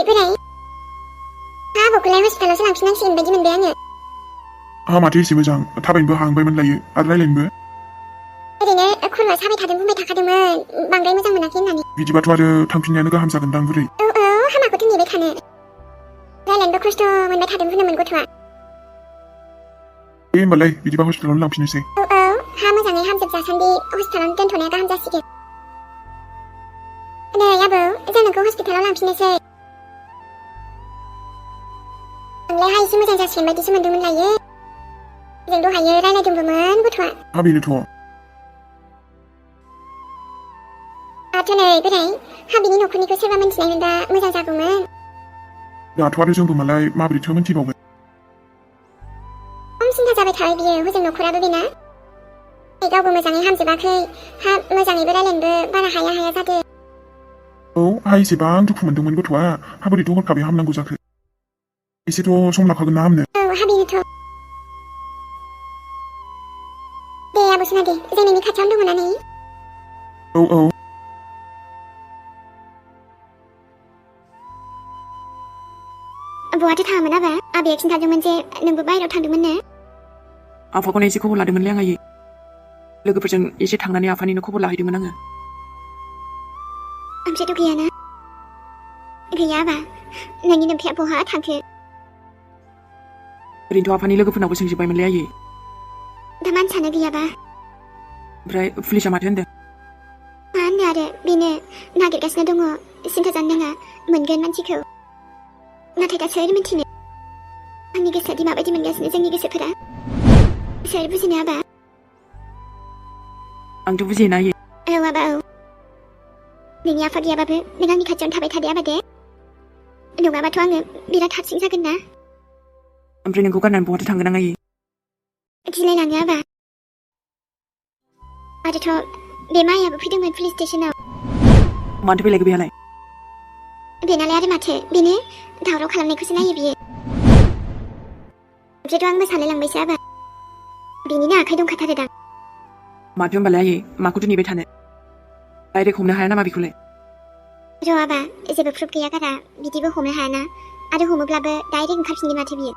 बोराय आबौखौलाय हस्पिटालावसो लांफिननांसिगोन बायदि मोनबाय आङो। माथो एसे मोजां थाबायनोबो हांबायमोन लायो आरो रायलायनोबो। ओरैनो खर'आ साबाय थादों बुंबाय थाखादोंमोन बांद्राय मोजां मोनाखै होननानै। बिदिबाथ' आरो थांफिननायानो गाहाम जागोनदां बुरै। औ हामाखौथ' नेबाय थानो रायलायनोबो खस्थ' मोनबाय थादों बुंदोंमोन गथ'आ। दे होमबालाय बिदिबा हस्पिटालावनो लांफिननोसै। औ हा मोजाङै हामजोबजासान्दि हस्पिटालावनो दोनथ'नाया गाहाम जासिगोन। नै आबौ जों नोंखौ हस्पिटालाव लांफिननोसै। नोंलाय हा एसे मोजां जासिगोन बायदिसो मोनदोंमोन लायो। जों दहायो रायलायदोंबोमोन गथ'आ। बेनोथ'। दाथ' नै बोराय हा बिनि न'खरनिखौ सोरबा मिन्थिनाय मोनबा मोजां जागौमोन। दाथ' आरो जोंबो मालाय माबोरैथो मिन्थिबावगोन। खम सिन्था जाबाय थाबाय बियो हजों न'खराबो बेना। गावबो मोजाङै हामजोबाखै हा मोजाङैबो रायलायनोबो बारा हाया जादों। औ हा एसेबां दुखु मोनदोंमोन गथ'आ बोरैथ' हरखाबै हामनांगौ जाखो। एसेथ' सम लाखागोन ना हामनो। औ हा बेनोथ'। दे आबौ सना दे जों नोंनि खाथियावनो दङ ना नै। औ बहाथो थाङामोन आबा? आबैया खिन्थादोंमोन जे नोंबो बायहेरायाव थांदोंमोननो। आफाखौनो एसे खबर लादोंमोनलै आं आयै। लोगोफोरजों एसे थांनानै आफानिनो खबर लाहैदोंमोन आङो। ओमफ्रायथ' गैयाना? गैया आबा नोंनि नोमफाया बहा थांखो? ओरैनोथ' आफानि लोगोफोरनावबो सोंजोब्बायमोनलै आयै। दा मानसियानो गैयाबा? ओमफ्राय पुलिसा माथो होनदों? मा होननो आरो बेनो नागिरगासिनो दङ सिन्था जानो नाङा मोनगोन मानसिखौ। नाथाय दा सोर मिन्थिनो आंनि गोसोआ दि माबायदि मोनगासिनो जोंनि गोसोफोरा सोर बुजिनो आबा? आंथ' बुजियोना आयै। औ आबा औ नोंनि आफा गैयाबाबो नों आंनि खाथियावनो थाबाय थादे आबा दे। नङाबाथ' आङो बिराद हारसिं जागोन ना। ओमफ्राय नोंखौ गारनानै बहाथो थांगोन आं आयै? गिलायलाङो आबा। आरोथ' बे माइयाबो फैदोंमोन पुलिस स्टेसनाव। मानोथो फैलायखो बेहालाय? बेनालाय आरो माथो बेनो दावराव खालामनायखौसो नायो बियो। ओमफ्रायथ' आंबो सानलायलांबायसो आबा बिनिनो आखाइ दंखाथारोदां। माथो होनबालाय आयै माखौथो नेबाय थानो डाइरेक्ट हमनो हाया नामा बेखौलाय? र' आबा जेबो प्रुफ गैया गारा बिदिबो हमनो हायाना आरो हमोब्लाबो डाइरेक्ट ओंखारफिनगोन माथो बियो।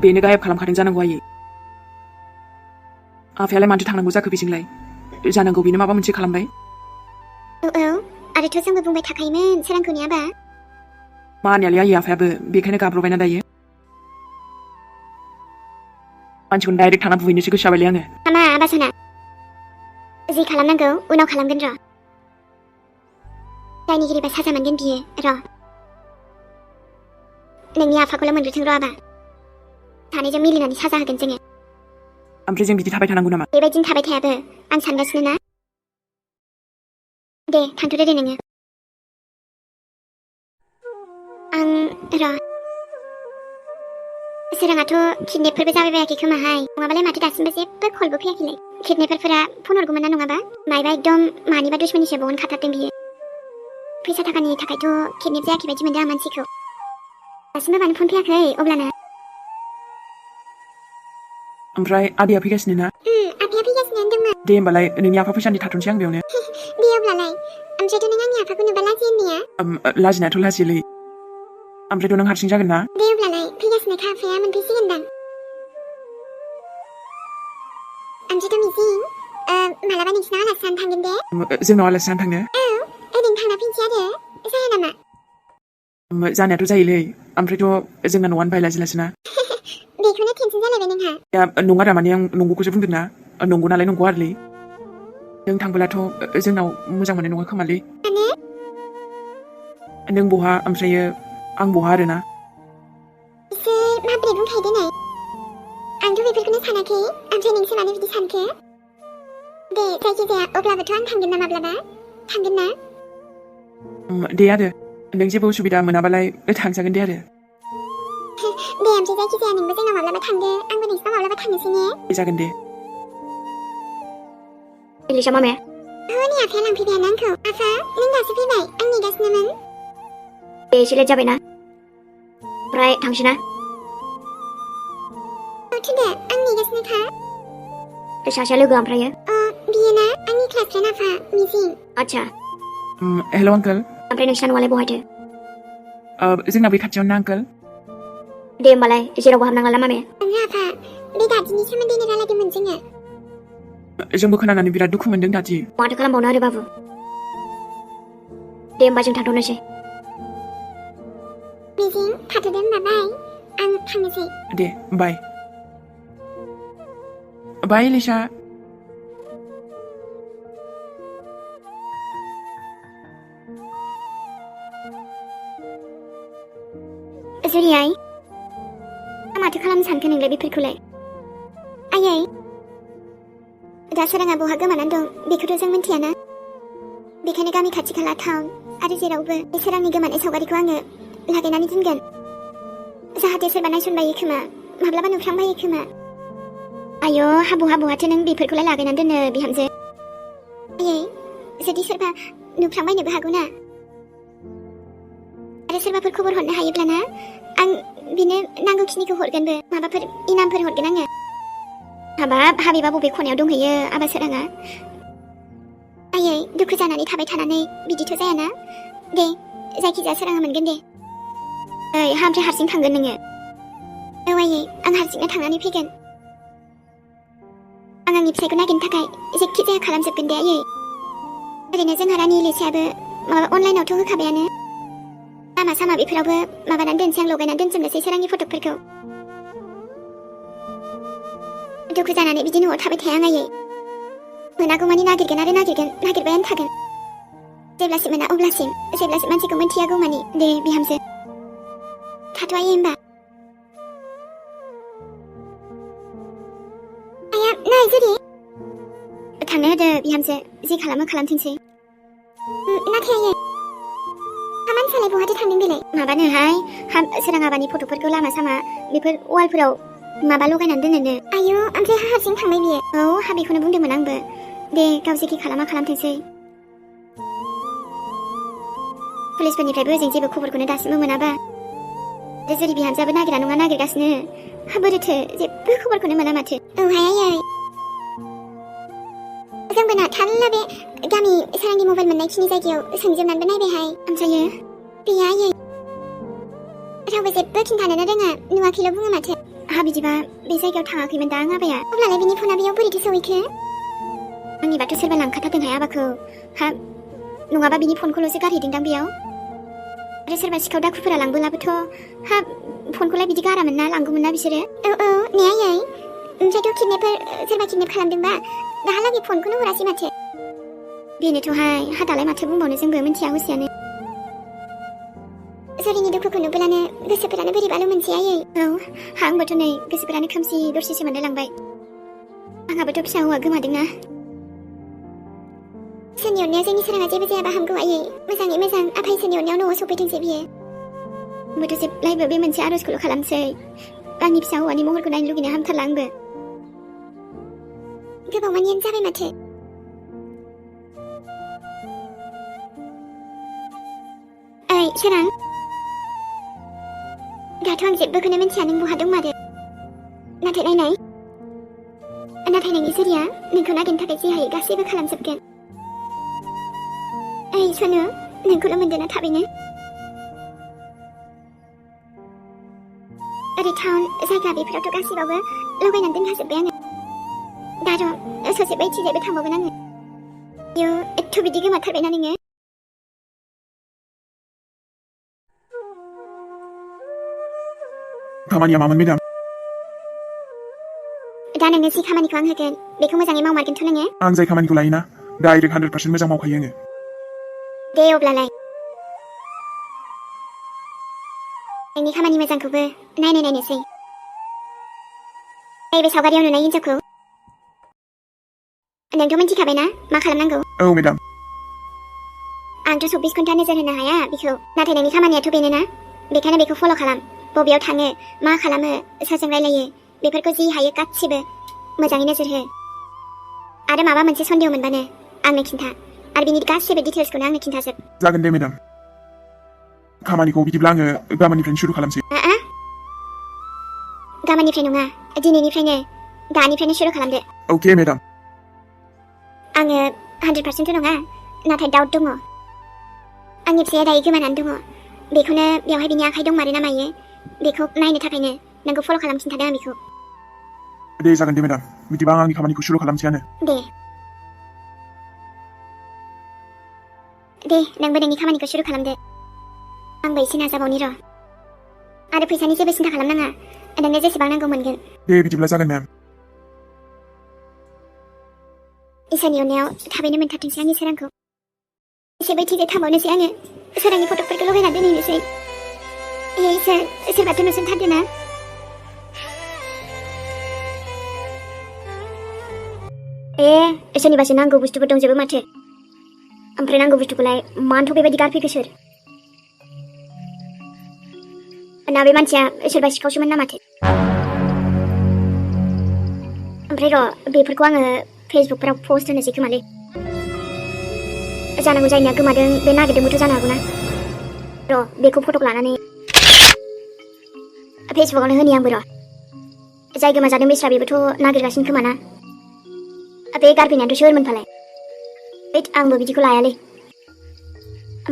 बेनो गायब खालामखादों जानांगौ आयै। आफायालाय मानोथो थांनांगौ जाखो बेजोंलाय? जानांगौ बेनो माबा मोनसे खालामबाय। औ आरोथ' जोंबो बुंबाय थाखायोमोन सोरांखौनि आबा। मानियालै आयै आफायाबो बेखायनो गाब्रबायना दायो। मानसिखौनो डाइरेक्ट थांना बुहैनोसो गोसो जाबायलै आङो। हामा आबा सना जि खालामनांगौ उनाव खालामगोन र'। दायनिगिरिबा साजा मोनगोन बियो र'। नोंनि आफाखौल' मोनग्रोथों र' आबा सानैजों मिलिनानै साजा होगोन जोङो। ओमफ्राय जों बिदि थाबाय थानांगौ नामा? बेबायदिनो थाबाय थायाबो आं सानगासिनो ना। दे थांथ'दो दे नोङो। आं र' सोराङाथ' किडनेपफोरबो जाबाय बायाखै खोमाहाय नङाबालाय माथो दासिमबो जेबो कलबो फैयाखैलाय। किडनेपारफोरा फन हरगौमोन ना नङाबा मायबा एकदम मानिबा दुश्मनिसो बहन खाथारदों बियो। फैसा थाखानि थाखायथ' किडनेप जायाखै बायदि मोनदों आं मानसिखौ। दासिमबो मानो फन फैयाखै अब्लाना? ओमफ्राय आदैया फैगासिनो ना? आफाया फैगासिनो होनदोंमोन। दे होमबालाय नोंनि आफा फैसान्दि थाथ'नोसै आं बेयावनो। दे अब्लालाय ओमफ्रायथ' नों आंनि आफाखौ नुबा लाजियो होननाया? लाजिनायाथ' लाजियोलै ओमफ्रायथ' नों हारसिं जागोन ना? दे अब्लालाय फैगासिनोखा आफाया मोनफैसिगोनदां। ओमफ्रायथ' मिजिं मालाबा नोंसिनाव आलासि जानो थांगोन दे। जोंनाव आलासि जानो थांनो? औ ओरैनो थांना फैनोसै आरो जाया नामा? जानायाथ' जायोलै ओमफ्रायथ' जोंना न'आनो बायला जिलासोना। बेखौनो टेनसन जालायबाय नोंहा? नङा दा माने आं नंगौखौसो बुंदों ना। नंगौ नालाय नंगौ आरोलै नों थांबोलाथ' जोंनाव मोजां मोननाय नङा खोमालै। माने? नों बहा ओमफ्रायो आं बहा आरोना। इसोर माबोरै बुंखायो देनाय आंथ' बेफोरखौनो सानाखै ओमफ्राय नोंसो मानो बिदि सानखो? दे जायखिजाया अब्लाबोथ' आं थांगोन ना माब्लाबा थांगोन ना? दे आरो नों जेबो उसुबिदा मोनाबालाय थांजागोन दे आरो। दे ओमफ्राय जायखिजाया नोंबो जोंनाव माब्लाबा थांदो आंबो नोंसिनाव माब्लाबा थांनोसै ने? जागोन दे। इलिसा मामाया? नै आफाया लांफैबायानो आंखौ। आफा नों दासो फैबाय आं नेगासिनोमोन। दे एसे लेट जाबायना ओमफ्राय थांसै ना? थुदो आं नेगासिनोखा। बे सासेया लोगो ओमफ्रायो? बियो ना आंनि क्लास फ्रेन्ड आफा मिजिं। आच्छा हेल' आंकोल। ओमफ्राय नोंसिना न'आलाय बहायथो? जोंना बै खाथियावनो आंकोल दे होमबालाय जेरावबो हाबनांला मामे ओंहा आफा बे दादिनि सोमोन्दैनो रायलायदोंमोन जोङो जोंबो खोनानानै बिराद दुखु मोनदों दादि माथो खालामबावनो आरो बाबु दे होमबा जों थांथ'नोसै मिजिं थाथ'दो होमबा बाय आं थांनोसै दे बाय बाय लिसा जुरि आइ माथो खालामनो सानखो नोंलाय बेफोरखौलाय आयै दा सोराङा बहा गोमानानै दं बेखौथ' जों मिन्थियाना बेखायनो गामि खाथि खाला टाउन आरो जेरावबो बे सोरांनि गोमानाय सावगारिखौ आङो लागायनानै दोनगोन जाहाथे सोरबा नायसनबायो खोमा माब्लाबा नुफ्लांबायो खोमा आय' हाबहाथो नों बेफोरखौलाय लागायनानै दोनो बिहामजो आयै जुदि सोरबा नुफ्लांबायनोबो हागौ ना आरो सोरबाफोर खबर हरनो हायोब्लाना आं बिनो नांगौखिनिखौ हरगोनबो माबाफोर इनामफोर हरगोन आङो हाबिबा बबे खनायाव दंहैयो आबा सोराङा आयै दुखु जानानै थाबाय थानानै बिदिथ' जायाना दे जायखिजाया सोराङा मोनगोन दे ओइ ओमफ्राय हारसिं थांगोन नोङो औ आयै आं हारसिंनो थांनानै फैगोन आं आंनि फिसायखौ नागिरनो थाखाय जेखि जाया खालामजोबगोन दे आयै ओरैनो जोंहा रानि लेसायाबो माबा अनलाइनावथ' होखाबायानो लामा सामा बेफोरावबो माबानानै दोनसै आं लगायनानै दोनजोबनोसै सोरांनि फटकफोरखौ दुखु जानानै बिदि न'आव थाबाय थाया आं आयै मोनागौमानि नागिरगोन आरो नागिरबायानो थागोन जेब्लासिम मोना अब्लासिम जेब्लासिम मानसिखौ मोनथियागौ मानि दे बिहामजो थाथ' आयै होमबा आया नै जुरि थांनो होदो बिहामजो जि खालामो खालामथोंसै नाथाय आयै मानसियालाय बहाथो थांदों बेलाय माबानोहाय सोरां आबानि फट'फोरखौ लामा सामा बेफोर वालफोराव माबा लगायनानै दोननो आयौ ओमफ्राय हारसिं थांबाय बियो औ बेखौनो बुंदोंमोन आंबो दे गाव जेखि खालामा खालामथोंसै पुलिसफोरनिफ्रायबो ओजों जेबो खबरखौनो दासिमबो मोनाबा जुरि बिहामजोआबो नागिरा नङा नागिरगासिनो बोरैथो जेबो खबरखौनो मोना माथो औहाय आयै जोंबो ना थाल्ला बे गामि सोरांनि मबाइल मोननायखिनि जायगायाव सोंजोबनानैबो नायबायहाय ओमफ्रायो गैया आयै रावबो जेबो खिन्थानोनो रोङा नुवाखैल' बुङो माथो बिदिबा बे जायगायाव थाङाखैमोन दां आबाया अब्लालाय बिनि फना बेयाव बोरैथो सहैखो आंनिबाथ' सोरबा लांखाथारदोंहाय आबाखौ नङाबा बिनि फनखौल'सो गारहैदोंदां बेयाव आरो सोरबा सिखाव दाखुफोरा लांबोलाबोथ' फनखौलाय बिदि गारामोन ना लांगौमोन ना बिसोरो औ ने आयै ओमफ्रायथ' सोरबा किडनेप खालामदोंबा दाहालागै फनखौनो हरासै माथो बेनोथ'हाय दालाय माथो बुंबावनो जोंबो मिन्थिया हसियानो जुरिनि दुखुखौ नुब्लानो गोसोफोरानो बोरैबाल' मोनसै आयै औ आंबोथ' नै गोसोफोरानो खोमसि दरसेसो मोनलायलांबाय आंहाबोथ' फिसा हौवा गोमादोंना सोरनि अननायाव जोंनि सोराङा जेबो जायाबा हामगौ आयै मोजाङै मोजां आफा इसोरनि अननायाव न'आव सफैथोंसै बियो आंबोथ' जेब्लायबो बे मोनसे आर'जखौल' खालामसै आंनि फिसा हौवानि महरखौ नायनो लुगैनो हामथारला आंबो गोबाव मानियानो जाबाय माथो ओइ सोरां दाथ' आं जेबोखौनो मिन्थिया नों बहा दंमारो नाथाय नोंनि जुरिया नोंखौ नागिरनो थाखाय जि हायो गासैबो खालामजोबगोन ओइ सनु नोंखौल' मोनदों ना थाबैनो ओरै टाउन जायगा बेफोरावथ' गासैबावबो लगायनानै दोनखाजोब्बाय आङो दार' ससे बैथिजायबो थांबावगोन आङो आयौ एथ' बिदि गोमाथारबायना नोङो खामानिया मामोन मेडाम दा नोङो जि खामानिखौ आं होगोन बेखौ मोजाङै मावमारगोनथ' नोङो आं जाय खामानिखौ लायोना डाइरेक्ट 100% मोजां मावखायो आङो दे अब्लालाय नोंनि खामानि मोजांखौबो नायनोसै नैबे सावगारियाव नुनाय हिन्जावखौ नोंथ' मिन्थिखाबायना मा खालामनांगौ औ मेडाम आंथ' 24 घन्टा नोजोर होनो हाया बेखौ नाथाय नोंनि खामानियाथ' बेनो ना बेखायनो बेखौ फल' खालाम बबेयाव थाङो मा खालामो सोरजों रायलायो बेफोरखौ जि हायो गासिबो मोजाङै नोजोर हो आरो माबा मोनसे सन्देह मोनबानो आंनो खिन्था आरो बिनि गासिबो डिटेल्सखौनो आंनो खिन्थाजोब जागोन दे मेडाम खामानिखौ बिदिब्ला आङो गाबोननिफ्रायनो शुरु खालामसै गाबोननिफ्राय नङा दिनैनिफ्रायनो दानिफ्रायनो शुरु खालामदो अके मेडाम आङो 100% नङा नाथाय डाउट दङ आंनि फिसाया दायो गोमानानै दङ बेखौनो बेवहाय बिनि आखाइ दंमारो ना मायो बेखौ नायनो थाखायनो नोंखौ फल' खालामफिननो थादों आं बेखौ दे जागोन दे मेडाम बिदिबा आं आंनि खामानिखौ सुरु खालामसैयानो दे नोंबो नोंनि खामानिखौ सुरु खालामदो आंबो एसे नाजाबावनि र' आरो फैसानि जेबो सिन्था खालामनाङा नोंनो जेसेबां नांगौ मोनगोन दे बिदिब्ला जागोन मेम इसोरनि अननायाव थाबैनो मोनथारथोंसै आंनि सोरांखौ एसे बैथिजों थाबावनोसै आङो सोरांनि फटकफोरखौ लगायना दोनहैनोसै इसोर सोरबाथ' नुसनथारदो ना सोरनिबासो नांगौ बुस्थुफोर दंजोबो माथो ओमफ्राय नांगौ बुस्थुखौलाय मानोथ' बेबायदि गारफैखो सोर ना बे मानसिया सोरबा सिखावसोमोन ना माथो ओमफ्राय र' बेफोरखौ आङो फेसबुकफोराव पस्ट होनोसै खोमालै जानांगौ जायनिया गोमादों बे नागिरदोंबोथ' जानो हागौ ना र' बेखौ फटक लानानै फेसबुकावनो होनि आंबो र' जाय गोमाजादों बेस्रा बेबोथ' नागिरगासिनो खोमा ना बे गारफैनायाथ' सोरमोनफालाय आंबो बिदिखौ लायालै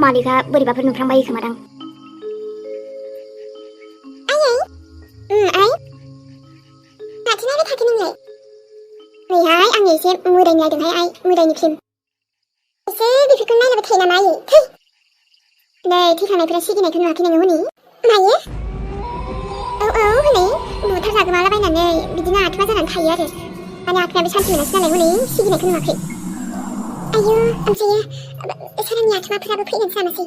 मालिकआ बोरैबाफोर नुफ्रांबायो खोमादां आइ माथो नायबाय थाखो नोंलाय नैहाय आङो एसे मोदायनि नायदोंहाय आइ मोदायनि फिल्म एसे बेफोरखौ नायलाबाय थायो नामा आयै थै नै थैखांनायफोरा सिगिनायखौ नुवाखै नोङो हनै मायो औ हनै बुथारजागोमालाबायनानै बिदिनो आथुवा जानानै थायो आरो माने आखायाबो सान्थि मोनासै नालाय हनै सिगिनायखौ नुवाखै आयु ओमफ्रायो सोरांनि आथुवाफोराबो फैगोन सानासै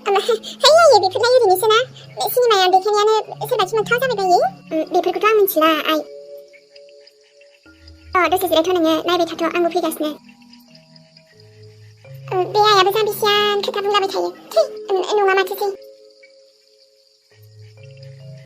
है आयै बेफोरलाय ओरैनोसो ना सिनेमायाव देखायनायानो सोरबा खिमोनथाव जाबाय बायो बेफोरखौथ' आं मिथिला आइ दसे जिरायथ' नोङो नायबाय थाथ' आंबो फैगासिनो बे आइयाबो जाम्बिसियान खोथा बुंलाबाय थायो थै नङा माथोसै